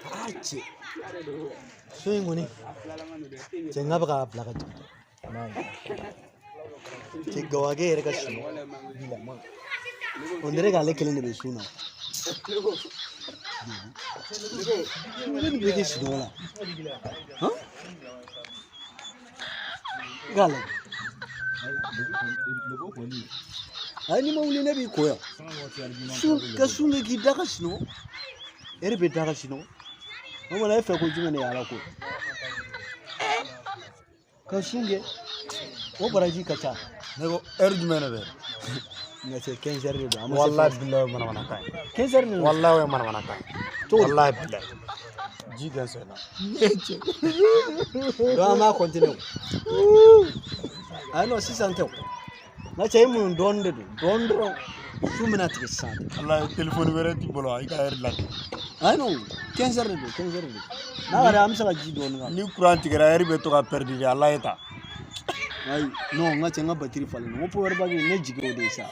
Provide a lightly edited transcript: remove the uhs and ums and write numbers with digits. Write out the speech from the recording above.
Aa cɛ, so in kɔni, cɛ, n ka bɛ k'a bila ka jigin. Cɛ, gawakɛ yɛrɛ ka sunɔgɔ bilama, on dirait k'ale kelen de bɛ sun na. Ne nin bɛ kɛ sunɔgɔ la han, i k'a lajɛ. Ayi, n'i ma wuli, ne b'i ko yan. Sun ka sun kɛ k'i da ka sunɔgɔ, e de bɛ da ka sunɔgɔ. O mana e fɛ ko jumɛn de ye? Ala ko ka sun kɛ, o baraji ka ca. Ne ko heure jumɛn de bɛ? Nka cɛ, 15 heures de don, a ma se. Wallahi bilahi, o ye manamanakan ye. 15 heures de don. Wallahi, o ye manamanakan ye. Cogo di? Wallahi bilahi. Ji kɛ n sen na. Donc an b'a continuer o. Ayi non, sisan tɛ o. Nka cɛ, e mun dɔɔnin de don, dɔɔnin dɔrɔn, su bɛna tigɛ sisan. Wallahi, téléphone wɛrɛ t'i bolo, i ka heure lajɛ. Ayi non, 15 heures de don, 15 heures de don. N'a ka di, an bɛ se ka ji dɔɔnin k'a la. Ni courant tigɛra, heure bɛ to ka perdu de, ala ye ta. Ayi non, n ka cɛ, n ka batiri falen n ko power bank, ne jigi o de ye sa.